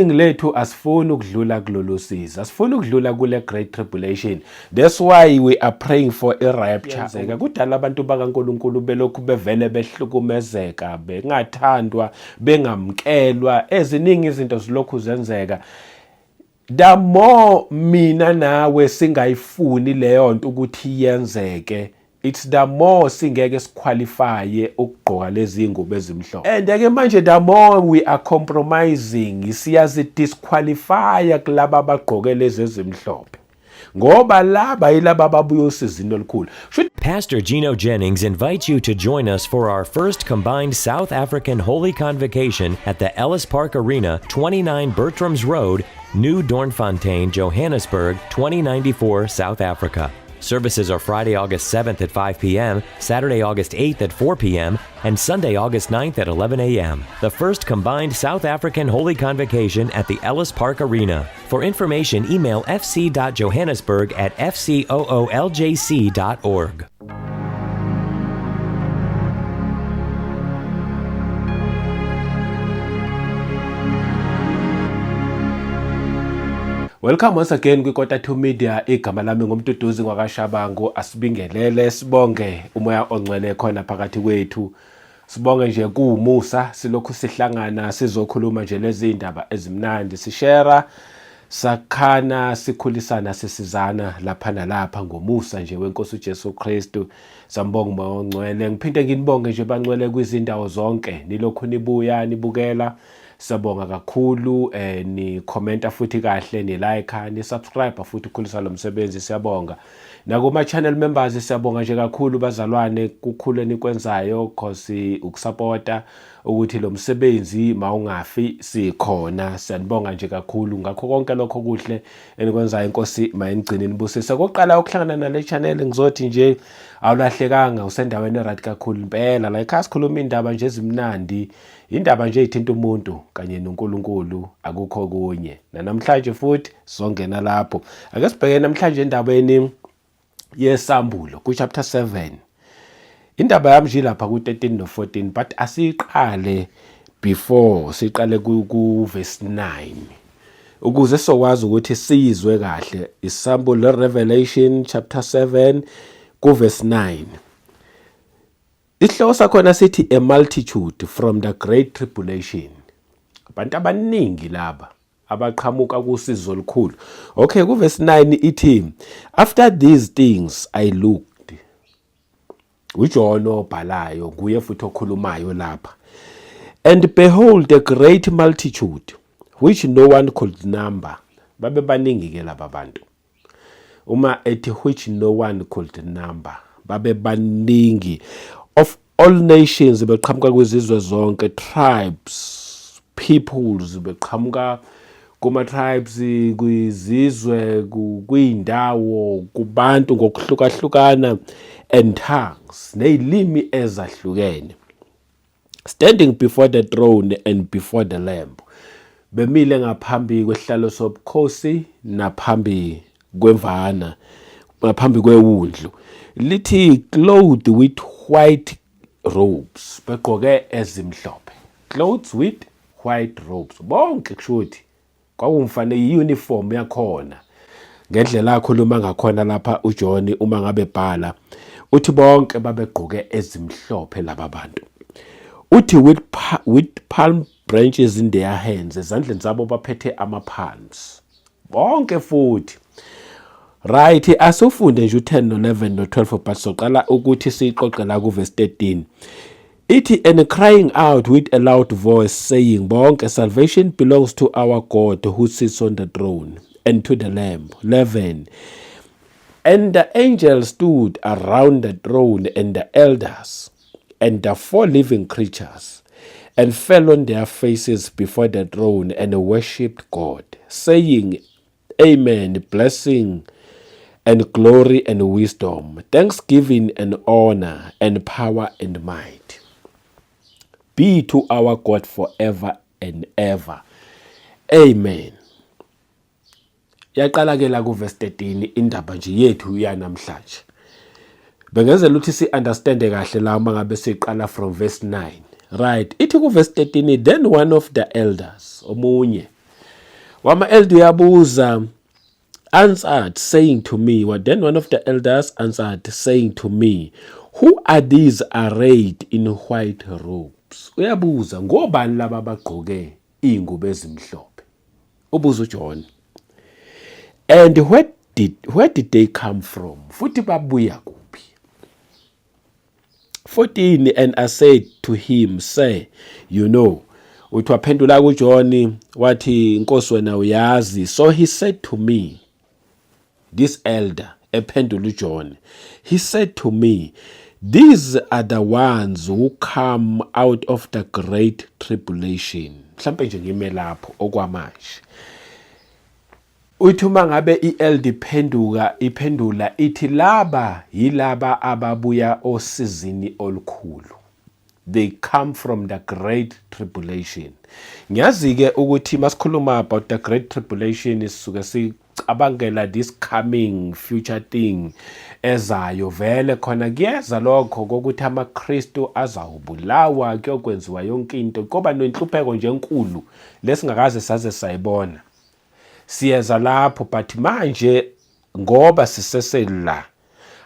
Iningi lethu asifuni ukudlula kulolu sizi, asifuni ukudlula kule great tribulation. That's why we are praying for a rapture. Kudala abantu bakaNkulunkulu belokhu bevele behlukumezeka, bengathandwa, bengamkelwa, eziningi izinto zilokhu zenzeka. The more mina nawe singayifuni leyo nto ukuthi yenzeke, it's the more singeke siqualifye ukugqoka lezi ngubo ezimhlophe. And ke manje the more we are compromising, siyazi disqualify kulaba abagqoke lezi ezimhlophe, ngoba laba yilaba ababuya osizini olukhulu. Pastor Gino Jennings invites you to join us for our first combined South African Holy Convocation at the Ellis Park Arena, 29 Bertrams Road, New Doornfontein, Johannesburg, 2094, South Africa. Services are Friday, August 7th at 5 p.m., Saturday, August 8th at 4 p.m., and Sunday, August 9th at 11 a.m. The first combined South African Holy Convocation at the Ellis Park Arena. For information, email fc.johannesburg@fcooljc.org. Welcome once again kwiKota 2 Media. Igama lami nguMduduzi ngwakaShabangu. Asibingelele, sibonge umoya ongcwele khona phakathi kwethu. Sibonge nje kuwumusa silokhu sihlangana sizokhuluma nje lezi ndaba ezimnandi, sishare, sakhana, sikhulisana, sisizana lapha nalapha ngomusa nje wenkosi uJesu Kristu. Sambonga umoya ongcwele. Ngiphinde nginibonge nje bangcwele kwizindawo zonke nilokhu nibuya nibukela. Siyabonga kakhulu, ni commenta futhi kahle, ni like, ni subscribe futhi ukhulisa lo msebenzi. Siyabonga nakuma channel members, siyabonga nje kakhulu bazalwane kukhulu enikwenzayo, cause ukusupporta ukuthi lo msebenzi mawungafi sikhona. Siyanibonga nje kakhulu ngakho konke lokho kuhle enikwenzayo. Inkosi mayinigcine, nibusise. Kokuqala ukuhlangana nale channel, ngizothi nje awulahlekanga, usendaweni eright kakhulu impela. La ekhaya sikhuluma indaba nje ezimnandi, indaba nje ithinta umuntu kanye noNkulunkulu, akukho kunye. Namhlanje futhi sizongena lapho. Ake sibheke namhlanje endabeni yesambulo ku chapter 7. Indaba yami nje lapha ku 13 no 14, but asiqale before siqale ku verse 9 ukuze sokwazi ukuthi siyizwe kahle. Isambulo, Revelation chapter 7 ku verse 9. Isihloko sakhona sithi "A multitude from the great tribulation". Abantu abaningi laba abaqhamuka kusizo olukhulu. Okay, ku verse 9 ithi, "After these things I looked." uJohn obhalayo, nguye futhi okhulumayo lapha. "And behold, a great multitude which no one could number." Babe baningi ke laba bantu. Uma ethi "which no one could number", babe baningi, "of all nations", beqhamuka kwizizwe zonke, "tribes, peoples", beqhamuka kuma tribes, kwizizwe, kwindawo, kubantu ngokuhlukahlukana, "and tongues", nezilimi ezahlukene, "standing before the throne and before the Lamb", bemile ngaphambi kwesihlalo sobukhosi naphambi kwemvana, ngaphambi kwewundlu. Lithi "clothed with white robes", begqoke ezimhlophe, "clothes with white robes" bonke. Kusho ukuthi kwakumfanele i-uniform yakhona ngendlela akhuluma ngakhona lapha uJohn. Uma ngabe bhala uthi bonke babegqoke ezimhlophe laba bantu. Uthi with palm branches in their hands", ezandleni zabo baphethe ama-palms bonke futhi. Right, asufunde nje u10 no11 no12, but soqala ukuthi siqoqe la ku verse 13. Ithi, "And crying out with a loud voice, saying", bonke, "Salvation belongs to our God who sits on the throne and to the Lamb." 11, "And the angels stood around the throne and the elders and the four living creatures and fell on their faces before the throne and worshipped God, saying, 'Amen, blessing and glory and wisdom, thanksgiving and honor and power and might be to our God forever and ever. Amen.'" Yaqala ke la ku verse 13 indaba nje yethu yanamhlanje. Bengenzela ukuthi si understand kahle la uma ngabe siqala from verse 9. Right, ithi ku verse 13, "Then one of the elders", omunye Wama-elder uyabuza, answered saying to me, well, then one of the elders answered saying to me, who are these arrayed in white robes? Uyabuza, ngobani laba abagqoke iy'ngubo ezimhlophe? Ubuza uJohn. And where did they come from? Futhi babuya kuphi? 14. And I said to him, "Sir, you know." Uthi waphendula kuJohn wathi, "Nkosi, wena uyazi." So he said to me, this elder ephendula uJohn, he said to me, "These are the ones who come out of the great tribulation." Mhlambe nje ngime lapho okwamanje. Uthi uma ngabe i-elder iphenduka, iphendula ithi laba yilaba ababuya osizini olukhulu, they come from the great tribulation. Ngiyazi ke ukuthi masikhuluma about the great tribulation, sisuke sicabangela this coming future thing ezayo. Vele khona kuyeza lokho kokuthi amaKristu azawubulawa, kuyokwenziwa yonke into, koba nenhlupheko nje enkulu lesingakaze saze sayibona. Siyeza lapho, but manje ngoba sisesela,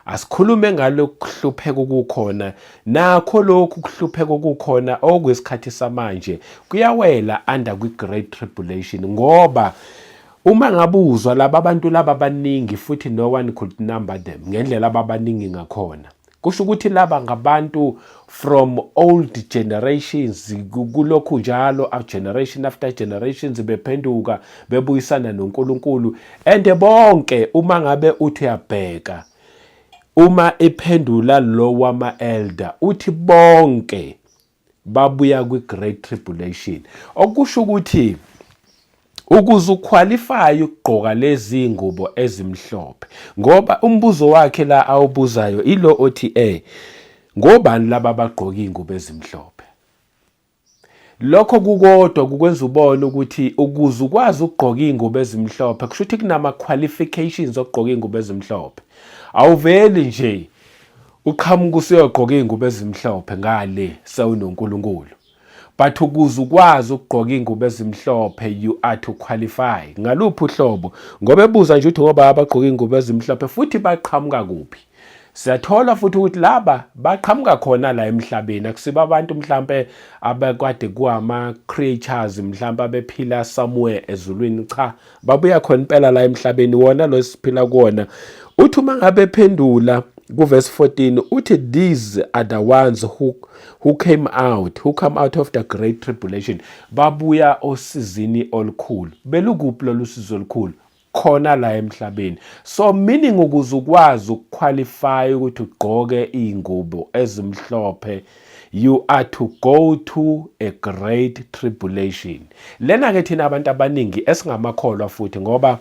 asikhulume ngalokuhlupheka okukhona. Nakho lokhu kuhlupheka okukhona okwesikhathi samanje kuyawela under kwi-great tribulation, ngoba uma ngabuzwa laba bantu laba abaningi, futhi no one could number them ngendlela ababaningi ngakhona. Kusho ukuthi laba ngabantu from old generations, kulokhu njalo generation after generations bephenduka, bebuyisana noNkulunkulu. And bonke, uma ngabe uthi uyabheka, uma ephendula lo wama elder, uthi bonke babuya kwi-great tribulation. Okusho ukuthi ukuze uqualify ukugqoka lezi ngubo ezimhlophe, ngoba umbuzo wakhe la awubuzayo ilo othi ngobani laba abagqoka ingubo ezimhlophe? Lokho kukodwa kukwenza ubone ukuthi ukuze ukwazi ukugqoka iy'ngubo ezimhlophe, kusho ukuthi kunama-qualifications okugqoka iy'ngubo ezimhlophe. Awuveli nje uqhamuka usuyogqoka iy'ngubo ezimhlophe ngale sewunoNkulunkulu, but ukuze ukwazi ukugqoka iy'ngubo ezimhlophe, you are to qualify. Ngaluphi uhlobo? Ngoba ebuza nje ukuthi ngoba abagqoka iy'ngubo ezimhlophe futhi baqhamuka kuphi? Siyathola futhi ukuthi laba baqhamuka khona la emhlabeni, akusibo abantu mhlambe abakade kuwama creatures mhlambe abephila somewhere ezulwini. Cha, babuya khona impela la emhlabeni wona lo siphila kuwona. Uthi uma ngabe phendula kuverse 14, uthi these are the ones who come out of the great tribulation. Babuya osizini olukhulu. Belukuphi lolu sizo olukhulu? Khona la emhlabeni. So meaning ukuze ukwazi ukuqualify ukuthi ugqoke iy'ngubo ezimhlophe, you are to go to a great tribulation. Lena ke thina abantu abaningi esingamakholwa futhi, ngoba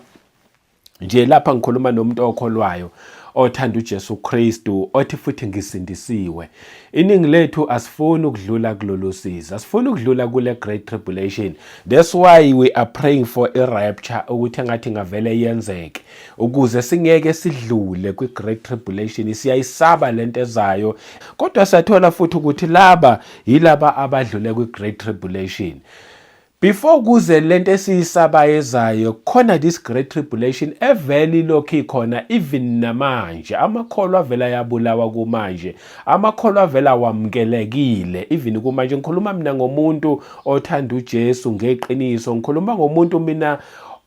nje lapha ngikhuluma nomuntu okholwayo, othanda uJesu Kristu, othi futhi ngisindisiwe. Iningi lethu asifuni ukudlula kulolu sizi, asifuni ukudlula kule great tribulation. That's why we are praying for a rapture, ukuthi engathi ngavele yenzeke ukuze singeke sidlule kwi great tribulation. Siyayisaba lento ezayo, kodwa siyathola futhi ukuthi laba yilaba abadlule kwi great tribulation. Before kuze lento esiyisabayo ezayo, khona this great tribulation evele ilokhu ikhona even namanje. Amakholwa avela yabulawa kumanje, amakholwa avela wamukelekile even kumanje. Ngikhuluma mina ngomuntu othanda uJesu ngeqiniso, ngikhuluma ngomuntu mina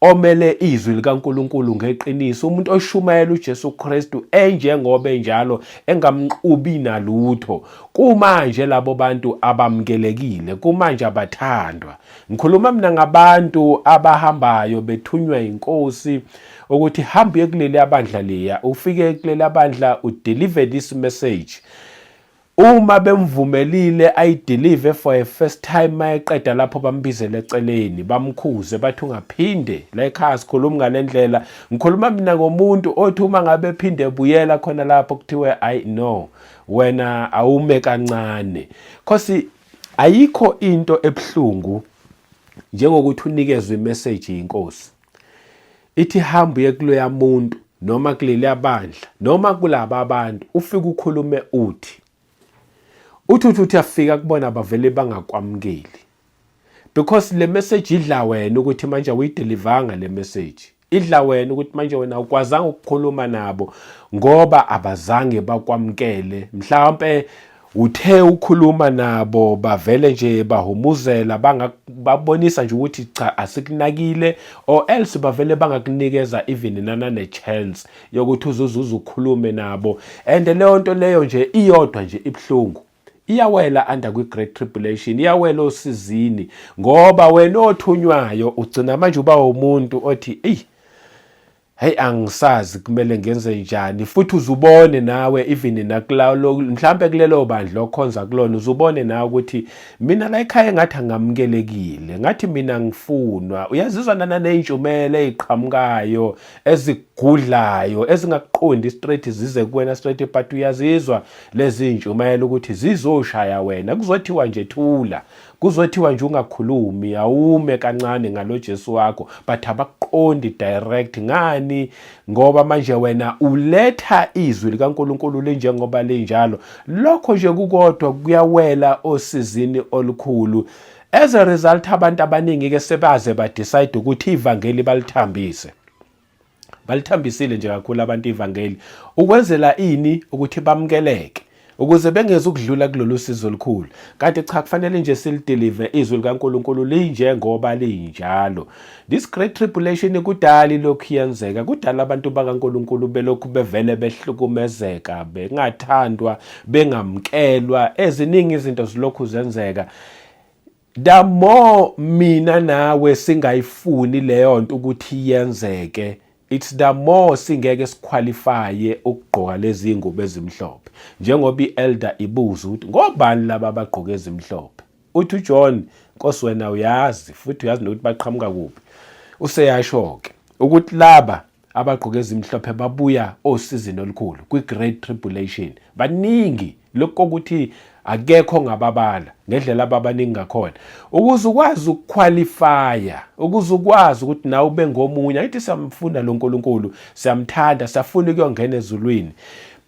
omele izwi likaNkuluNkulu ngeqiniso, umuntu oshumayela uJesu Kristu enjengoba enjalo, engamqubi nalutho. Kumanje labo bantu abamukelekile, kumanje abathandwa. Ngikhuluma mina ngabantu abahambayo bethunywa inkosi ukuthi hamba uye kuleli abandla liya, ufike kuleli abandla udeliver this message. Uma bemvumelile ayideliver for a first time, mayeqeda lapho bambizele eceleni, bamkhuze, bathi ungaphinde la ekhaya sikhuluma ngale ndlela. Ngikhuluma mina ngomuntu othi uma ngabe ephinde ebuyela khona lapho, kuthiwe ayi no, wena awume kancane. Cause ayikho into ebuhlungu njengokuthi unikezwe imessage yinkosi ithi hamba uye kuloya muntu noma kuleliya bandla noma kulaba abantu, ufike ukhulume, uthi uthi uthi uthi afika kubona bavele bangakwamukeli. Because le message idla wena ukuthi manje awuyidelivanga le message. Idla wena ukuthi manje wena awukwazanga ukukhuluma nabo ngoba abazange bakwamukele. Mhlawumpe uthe ukhuluma nabo bavele nje bahumuzela, babonisa nje ukuthi cha, asikunakile, or else bavele bangakunikeza even nana chance yokuthi uzuze ukhulume nabo. And leyo nto leyo nje iyodwa nje ibuhlungu, iyawela under kwi-Great Tribulation, iyawela osizini, ngoba wena othunywayo ugcina manje uba umuntu othi, "Eyi, hey, angisazi kumele ngenze njani." Futhi uzubone nawe even nakulawo, mhlambe kulelo bandla okhonza kulona, uzubone nawe ukuthi mina la ekhaya engathi angamukelekile, ngathi mina ngifunwa. Uyazizwa nana ney'ntshumela ey'qhamukayo ezigudlayo, ezingakuqondi straight, zize kuwena straight, but uyazizwa lezi iy'ntshumayelo ukuthi zizoshaya wena. Kuzothiwa nje thula, kuzothiwa nje ungakhulumi, awume kancane ngalo Jesu wakho, but abakuqondi direct. Ngani? Ngoba manje wena uletha izwi likaNkulunkulu linjengoba linjalo. Lokho nje kukodwa kuyawela osizini olukhulu. As a result, abantu abaningi ke sebaze ba decide ukuthi ivangeli balithambise. Balithambisile nje kakhulu abantu ivangeli ukwenzela ini? Ukuthi bamukeleke, ukuze bengeze ukudlula kulolu sizo olukhulu. Kanti cha, kufanele nje silidelive izwi likaNkulunkulu linjengoba linjalo. This Great Tribulation kudala ilokhu yenzeka, kudala abantu bakaNkulunkulu belokhu bevele behlukumezeka, bengathandwa, bengamkelwa. Eziningi izinto zilokhu zenzeka. The more mina nawe singayifuni leyo nto ukuthi yenzeke, it's the more singeke siqualifye ukugqoka lezi ngubo ezimhlophe, njengoba i-elder ibuza ukuthi ngobani laba abagqoke ezimhlophe. Uthi uJohn, "Nkosi, wena uyazi, futhi uyazi nokuthi baqhamuka kuphi." Useyasho-ke ukuthi laba abagqoke ezimhlophe babuya osizini olukhulu, kwi-Great Tribulation. Baningi lokhu kokuthi akekho ongababala ngendlela ababaningi ngakhona. Ukuze ukwazi ukuqualifya, ukuze ukwazi ukuthi nawe ube ngomunye, angithi siyamfuna lo Nkulunkulu, siyamthanda, siyafuna ukuyongena ezulwini,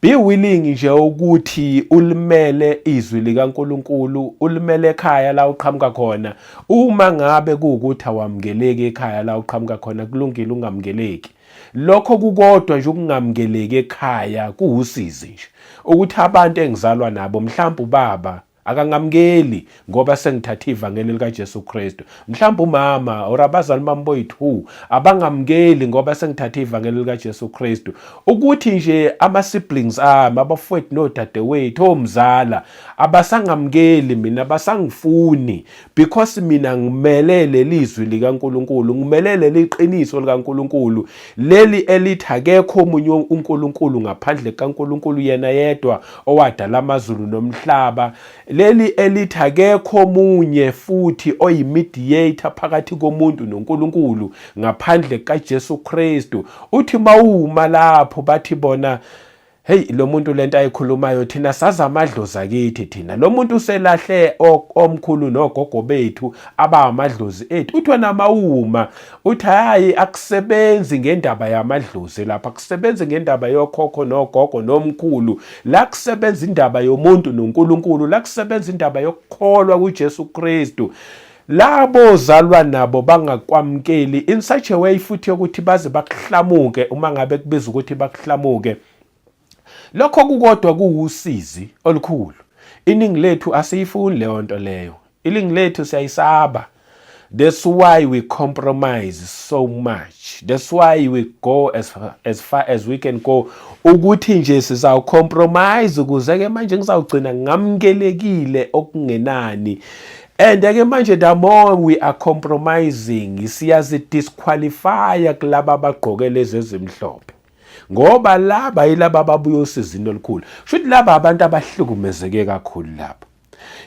be willing nje ukuthi ulimele izwi likaNkulunkulu, ulimele ekhaya la uqhamuka khona. Uma ngabe kuwukuthi awamukeleki ekhaya la uqhamuka khona, kulungile ungamukeleki. Lokho kukodwa nje ukungamukeleki ekhaya kuwusizi nje, ukuthi abantu engizalwa nabo, mhlawumbe ubaba akangamukeli ngoba sengithathe ivangeli likaJesu Kristu, mhlawumbe umama or abazali bami boyi-2 abangamukeli ngoba sengithathe ivangeli likaJesu Kristu, ukuthi nje ama-siblings ami, abafowethu nodadewethu, omzala abasangamukeli mina, abasangifuni because mina ngimele lelizwi likaNkulunkulu, ngimele leli qiniso likaNkulunkulu, leli elithi akekho omunye uNkulunkulu ngaphandle kaNkulunkulu yena yedwa owadala amazulu nomhlaba, leli elithi akekho omunye futhi oyimediator phakathi komuntu noNkulunkulu ngaphandle kaJesu Kristu. Uthi mawuma lapho, bathi bona, "Hey, lo muntu lento ayikhulumayo, thina sazi amadlozi akithi thina. Lo muntu uselahle omkhulu nogogo bethu abawamadlozi ethu." Uthi wena mawuma uthi, "Hayi, akusebenzi ngendaba yamadlozi lapha, akusebenzi ngendaba yokhokho nogogo nomkhulu la, kusebenza indaba yomuntu noNkulunkulu la, kusebenza indaba yokukholwa kuJesu Kristu." Labo zalwa nabo bangakwamukeli in such a way futhi yokuthi baze bakuhlamuke, uma ngabe kubiza ukuthi bakuhlamuke, lokho kukodwa kuwusizi olukhulu. Iningi lethu asiyifuni leyo nto leyo, iningi lethu siyayisaba. That's why we compromise so much, that's why we go as far as we can go, ukuthi nje sizawucompromise ukuze ke manje ngizawugcina ngamukelekile okungenani. And ke manje the more we are compromising, siyazidisqualifya kulaba abagqoke lezi ezimhlophe, ngoba laba yilaba ababuya osizini olukhulu. Shuthi laba abantu abahlukumezeke kakhulu, laba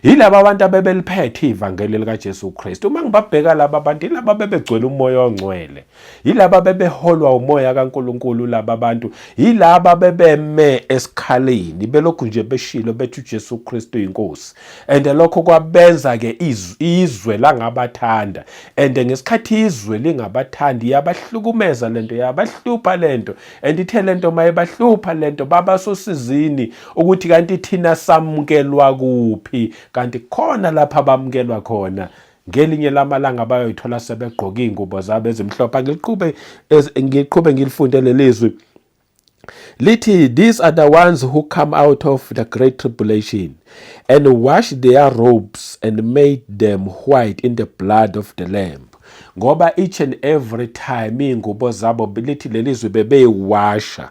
yilaba abantu abebeliphethe ivangeli likaJesu Kristu. Uma ngibabheka laba bantu, yilaba bebegcwele umoya ongcwele, yilaba bebeholwa umoya kaNkulunkulu. Laba bantu yilaba bebeme esikhaleni, belokhu nje beshilo bethi uJesu Kristu inkosi, and lokho kwabenza ke izwe langabathanda. And ngesikhathi izwe lingabathandi, yabahlukumeza lento, yabahlupha lento, and ithe lento mayebahlupha lento, baba sosizini ukuthi kanti thina samukelwa kuphi? Kanti khona lapha bamukelwa khona. Ngelinye lamalanga bayoyithola sebegqoke iy'ngubo zabo ezimhlophe. Angiliqhube ngiqhube ngilifunde leli zwi. Lithi, these are the ones who come out of the great tribulation and washed their robes and made them white in the blood of the Lamb. Ngoba each and every time iy'ngubo zabo, lithi leli zwi, bebeyiwasha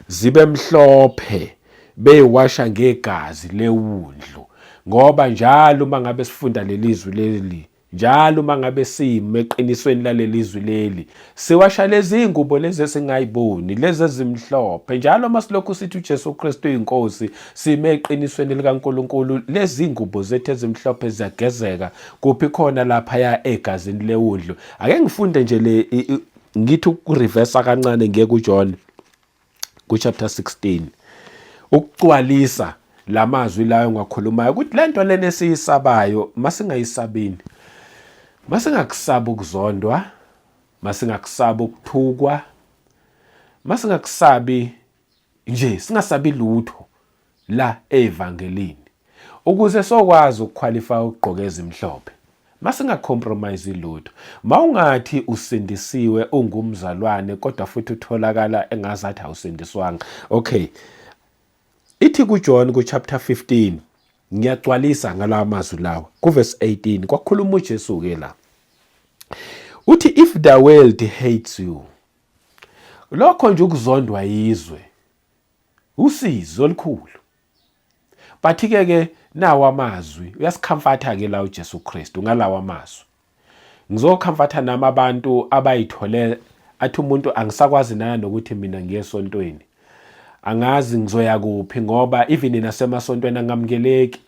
zibe mhlophe, beyiwasha ngegazi lewundlu. Ngoba njalo uma ngabe sifunda leli zwi leli, njalo uma ngabe sime eqinisweni laleli zwi leli, siwasha lezi ngubo lezi esingayiboni, lezi ezimhlophe. Njalo uma silokhu sithi uJesu Kristu uyinkosi, sime eqinisweni likaNkulunkulu, lezi ngubo zethu ezimhlophe ziyagezeka kuphi khona laphaya egazini lewundlu. Ake ngifunde nje le, ngithi ukureversa kancane, ngiye kuJohn kuchapter 16 ukugcwalisa lamazwi layo ngiwakhulumayo, ukuthi lento lena esiyisabayo masingayisabini, masingakusaba ukuzondwa, masingakusaba ukuthukwa, masingakusabi nje, singasabi lutho la evangelini, ukuze sokwazi ukuqualify ukugqoka ezimhlophe. Masingacompromise lutho. Mawungathi usindisiwe ungumzalwane kodwa futhi utholakala engazathi awusindiswanga. Okay, ithi kuJohn kuchapter 15, ngiyagcwalisa ngalawa mazwi lawa, kuverse 18 kwakhuluma uJesu ke la, uthi, if the world hates you, lokho nje ukuzondwa yizwe usizi olukhulu. But ke ke nawo amazwi uyasikhamfatha ke la uJesu Kristu ngalawa amazwi. Ngizokhamfatha nami abantu abayithole, athi umuntu angisakwazi nana nokuthi mina ngiye esontweni, angazi ngizoya kuphi, ngoba even nasemasontweni angamukeleki.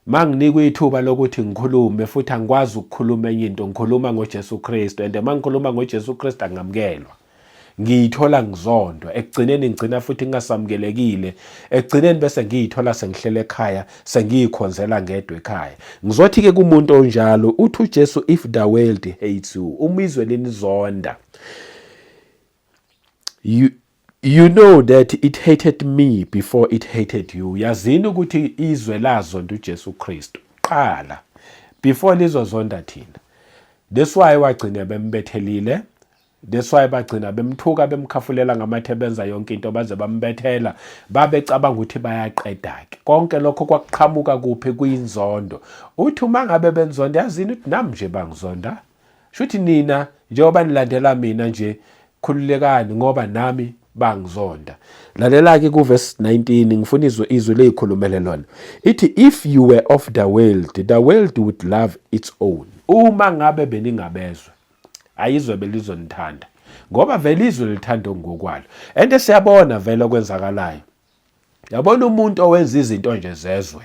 Manginikwa ithuba lokuthi ngikhulume, futhi angikwazi ukukhuluma enye into, ngikhuluma ngoJesu Kristu, and mangikhuluma ngoJesu Kristu angamukelwa, ngiyithola ngizondwa. Ekugcineni ngigcina futhi ngingasamukelekile. Ekugcineni bese ngiyithola sengihlele ekhaya, sengiyikhonzela ngedwa ekhaya. Ngizothi-ke kumuntu onjalo, uthi uJesu, if the world hates you, uma izwe linizonda, you know that it hated me before it hated you. Yazini ukuthi izwe lazonda uJesu Kristu qala before lizozonda thina. That's why wagcina bembethelile. That's why bagcina bemthuka, bemkhafulela ngamathe, benza yonke into, baze bambethela. Babecabanga ukuthi bayaqeda-ke. Konke lokho kwakuqhamuka kuphi? Kuyinzondo. Uthi uma ngabe benzonda, yazini ukuthi nami nje bangizonda. Shuthi nina njengoba nilandela mina nje, khululekani, ngoba nami bangizonda. Lalela-ke kuvesi 19, ngifuna izwe izwi liyikhulumele lona. Ithi, if you were of the world, the world would love its own. Uma ngabe beningabezwe, ayizwe belizonithanda, ngoba vele izwe lithanda ngokwalo. And siyabona vele okwenzakalayo. Yabona umuntu owenza izinto nje zezwe,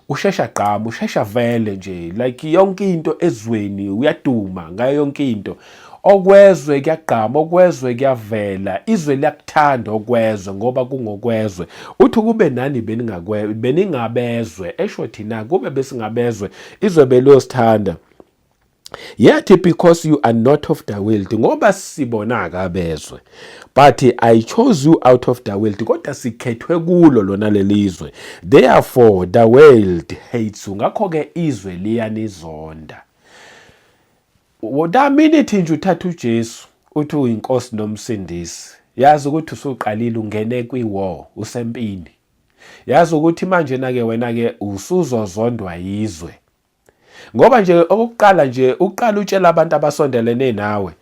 ushesha gqama, ushesha vele nje, like yonke into ezweni uyaduma ngayo, yonke into okwezwe kuyagqama, okwezwe kuyavela, izwe liyakuthanda okwezwe ngoba kungokwezwe. Uthi kube nani beningakwe beningabezwe, esho thina, kube besingabezwe, izwe beliyosithanda. Yet because you are not of the world, ngoba sibona akabezwe, but I chose you out of the world, kodwa sikhethwe kulo lona lelizwe, therefore the world hates you, ngakho ke izwe liyanizonda. The minute nje uthatha uJesu uthi uyinkosi nomsindisi, yazi ukuthi usuqalile ungene kwi-war, usempini. Yazi ukuthi manje na ke wena ke usuzozondwa yizwe, ngoba nje okokuqala nje uqala utshela abantu abasondelene nawe,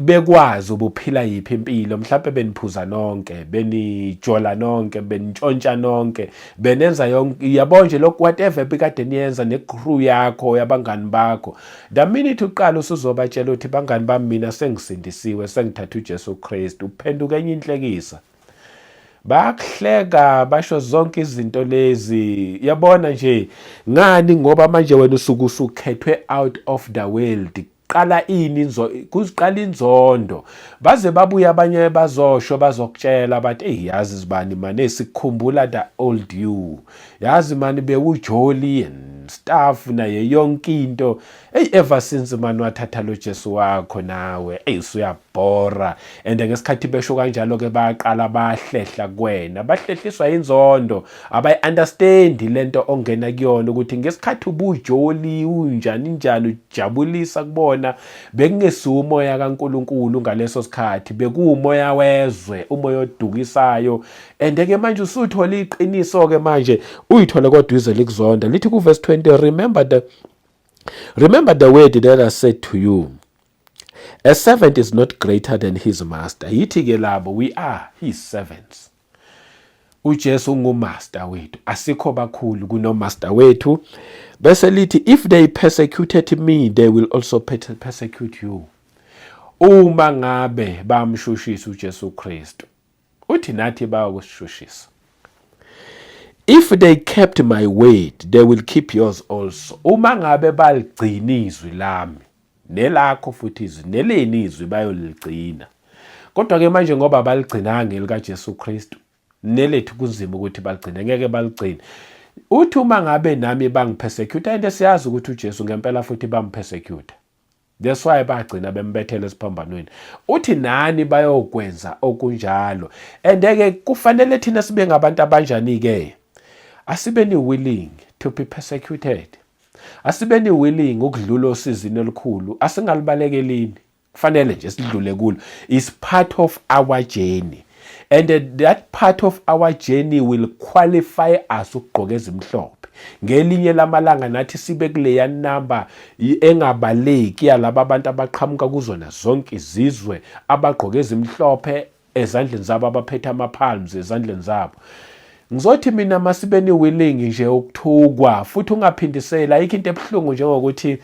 bekwazi ubuphila yiphi impilo, mhlawumbe beniphuza nonke, benijola nonke, benintshontsha nonke, benenza yonke, yabo nje lokhu, whatever ebikade niyenza necrew yakho yabangani bakho. The minute uqala usuzobatshela ukuthi, bangani bami, mina sengisindisiwe, sengithatha uJesu Kristu, uphenduka enye inhlekisa. Bayakuhleka, basho zonke izinto lezi, yabona nje. Ngani? Ngoba manje wena usuke usukhethwe out of the world. Kuqala ini? Kuziqala inzondo. Baze babuye abanye bazosho, bazokutshela, bathi, "Eyi, yazi zibani mane, sikukhumbula the old you. Yazi mani, bewujolly and stuff naye yonke into. Hey, ever since mani wathatha lo Jesu wakho nawe, hey, usuyabhora." And ngesikhathi besho kanjalo ke, bayaqala bahlehla kuwena, bahlehliswa inzondo. Abayi-understand lento ongena kuyona, ukuthi ngesikhathi ubujolly unjani njani, ujabulisa kubona, bekungesiwo umoya kaNkuluNkulu ngaleso sikhathi, bekuwumoya wezwe, umoya odukisayo. And ke manje usuthola iqiniso ke manje, uyithole, kodwa izwe likuzonda. Lithi ku verse 20, Remember the word that I said to you, a servant is not greater than his master." Yithi ke labo, we are his servants. UJesu ungumaster wethu, asikho bakhulu kunomaster wethu. Bese lithi, "If they persecuted me, they will also persecute you." Uma ngabe bamshushisa uJesu Kristu, uthi nathi bayakushushisa. "If they kept my word, they will keep yours also." Uma ngabe baligcina izwi lami, nelakho futhi izwi, neleni izwi bayoligcina. Kodwa ke manje ngoba baligcinanga elika Jesu Kristu, nelethu kunzima ukuthi baligcine, ngeke baligcine. Uthi uma ngabe nami bangipersecute, and siyazi ukuthi uJesu ngempela futhi bampersecute, that's why bagcina bembethele esiphambanweni. Uthi nani bayokwenza okunjalo. And ke kufanele thina sibe ngabantu abanjani ke? Asibeni willing to be persecuted, asibeni willing ukudlula osizini elikhulu, asingalibalekelini, kufanele nje sidlule kulo. Is part of our journey, and that part of our journey will qualify us ukugqoka ezimhlophe ngelinye lamalanga, nathi sibe kuleya number engabaleki yalaba abantu abaqhamuka kuzona zonke izizwe, abagqoke ezimhlophe ezandleni zabo, abaphethe ama-palms ezandleni zabo. Ngizothi mina masibeni willing nje ukuthukwa, futhi ungaphindiseli. Ayikho into ebuhlungu njengokuthi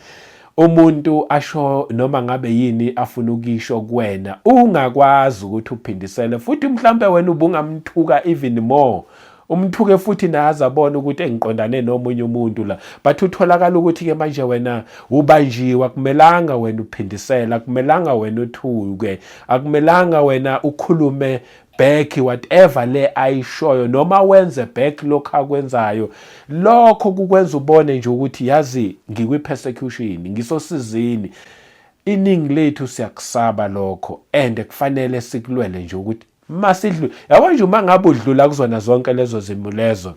umuntu asho noma ngabe yini afuna ukisho kuwena, ungakwazi ukuthi uphindisele, futhi mhlambe wena ubungamthuka even more, umthuke futhi naze abone ukuthi engiqondane nomunye umuntu la. But utholakala ukuthi ke manje wena ubanjiwe, akumelanga wena uphindisela, akumelanga wena uthuke, akumelanga wena ukhulume back whatever le ayishoyo, noma wenze back lokho akwenzayo. Lokho kukwenza ubone nje ukuthi, yazi, ngikwi-persecution, ngisosizini. Iningi lethu siyakusaba lokho, and kufanele sikulwele nje ukuthi masidlule. Yabo nje, uma ngabe udlula kuzona zonke lezo zimo lezo,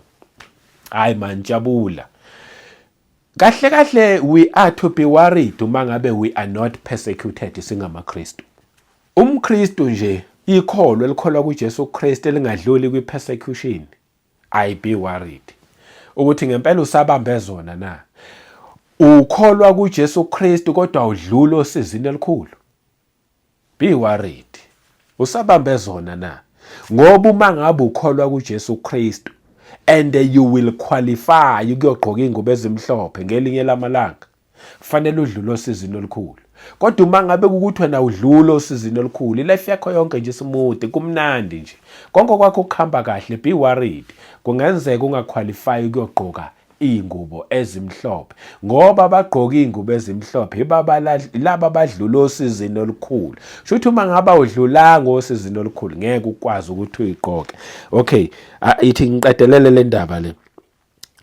hayi man, jabula. Kahle kahle, we are to be worried uma ngabe we are not persecuted singamaKristu. UmKristu nje, ikholwa elikholwa kuJesu Kristu, elingadluli kwi-persecution, I be worried ukuthi ngempela usabambe zona na. Ukholwa kuJesu Kristu kodwa udlula osizini elikhulu, be worried, usabambe zona na? Ngoba uma ngabe ukholwa kuJesu Kristu and you will qualify ukuyogqoka ingubo ezimhlophe ngelinye lamalanga, kufanele udlule osizini olukhulu. Kodwa uma ngabe kukuthi wena udlula osizini olukhulu, ilife yakho yonke nje smooth, kumnandi nje, konke kwakho kuhamba kahle, be worried, kungenzeka ungaqualify ukuyogqoka iy'ngubo ezimhlophe, ngoba bagqoka iy'ngubo ezimhlophe laba abadlula osizini olukhulu. Shuthi uma ngabe awudlulanga osizini olukhulu, ngeke ukwazi ukuthi uyigqoke. Okay, ithi ngiqedelele le ndaba le.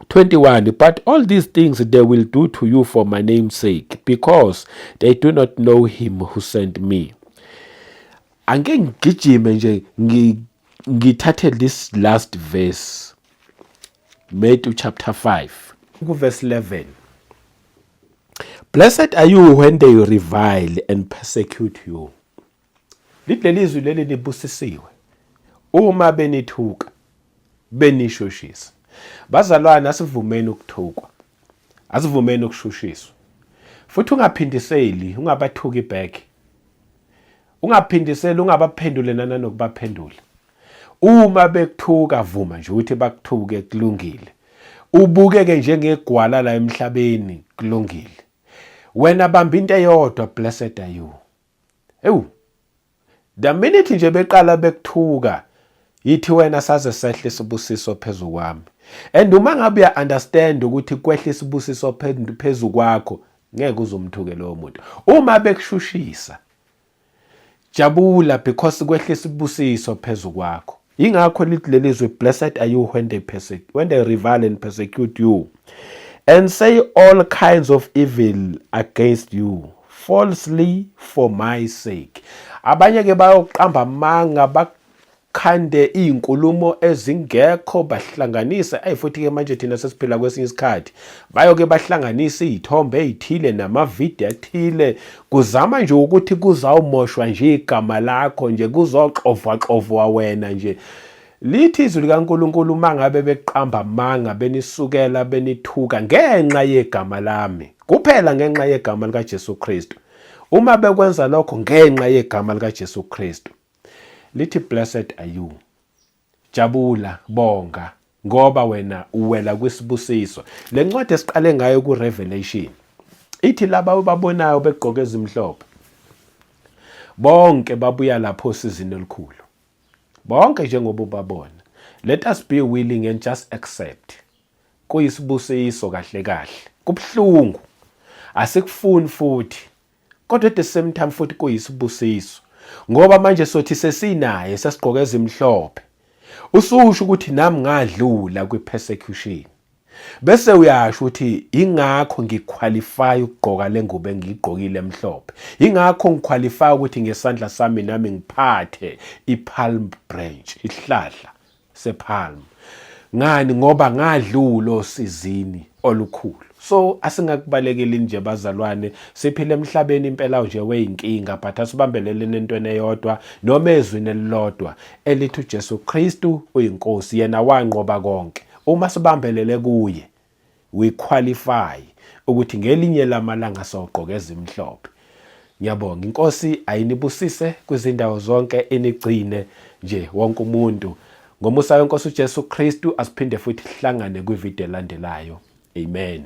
21. "But all these things they will do to you for my name's sake, because they do not know him who sent me." Angeke ngigijime nje, ngithathe this last verse, Matthew chapter 5 kuverse 11. "Blessed are you when they revile and persecute you." Lithi lelizwi leli, nibusisiwe uma benithuka, benishushisa. Bazalwane, asivumeni ukuthukwa, asivumeni ukushushiswa, futhi ungaphindiseli, ungabathuki back, ungaphindiseli, ungabaphendule nanokubaphendula. Uma bekuthuka, vuma nje ukuthi bakuthuke, kulungile. Ubukeke njengegwala la emhlabeni, kulungile. Wena bamba into eyodwa: blessed are you. Ewu, the minute nje beqala bekuthuka, yithi wena, "Saze sehle isibusiso phezu kwami." And uma ngabe uya understand ukuthi kwehla isibusiso phezu kwakho, Ngeke uzumthuke lowo muntu. Uma bekushushisa, jabula because kwehlisa ibusiso phezu kwakho. Yingakho lithi leli zwi, blessed are you when they persecute, when they revile and persecute you and say all kinds of evil against you falsely for my sake. Abanye ke bayoqamba amanga, bakhande izinkulumo ezingekho, bahlanganise. Ayi, futhi ke manje thina sesiphila kwesinye isikhathi, bayoke bahlanganise izithombe ezithile namavidiyo athile, kuzama nje ukuthi kuzawumoshwa nje igama lakho nje, kuzoxovwa xovwa wena nje. Lithi izwi likaNkulunkulu, uma ngabe beqamba amanga, benisukela, benithuka ngenxa yegama lami kuphela, ngenxa yegama likaJesu Kristu, uma bekwenza lokho ngenxa yegama likaJesu Kristu, lithi blessed are you. Jabula, bonga, ngoba wena uwela kwisibusiso. Le ncwadi esiqale ngayo ku-Revelation ithi laba obabonayo begqoke ezimhlophe bonke babuya lapho osizini olukhulu, bonke njengoba ubabona. Let us be willing and just accept. Kuyisibusiso kahle kahle, kubuhlungu, asikufuni futhi, kodwa at the same time futhi kuyisibusiso, ngoba manje sothi sesinaye, sesigqoke ezimhlophe. Ususho ukuthi nami ngadlula kwi-persecution, bese uyasho ukuthi ingakho ngiqualify ukugqoka le ngubo engiyigqokile emhlophe, ingakho ngiqualify ukuthi ngesandla sami nami ngiphathe i-palm branch, isihlahla sepalm. Ngani? Ngoba ngadlula osizini olukhulu. So asingakubalekeli nje bazalwane, siphile emhlabeni impela nje weyinkinga, but asibambeleleni entweni eyodwa noma ezwini elilodwa elithi uJesu Kristu uyinkosi, yena wanqoba konke. Uma sibambelele kuye, we qualify ukuthi ngelinye lamalanga sogqoka ezimhlophe. Ngiyabonga. Inkosi ayinibusise kwizindawo zonke, inigcine nje wonke umuntu ngomusa wenkosi uJesu Kristu. Asiphinde futhi sihlangane kwivideo elandelayo. Amen.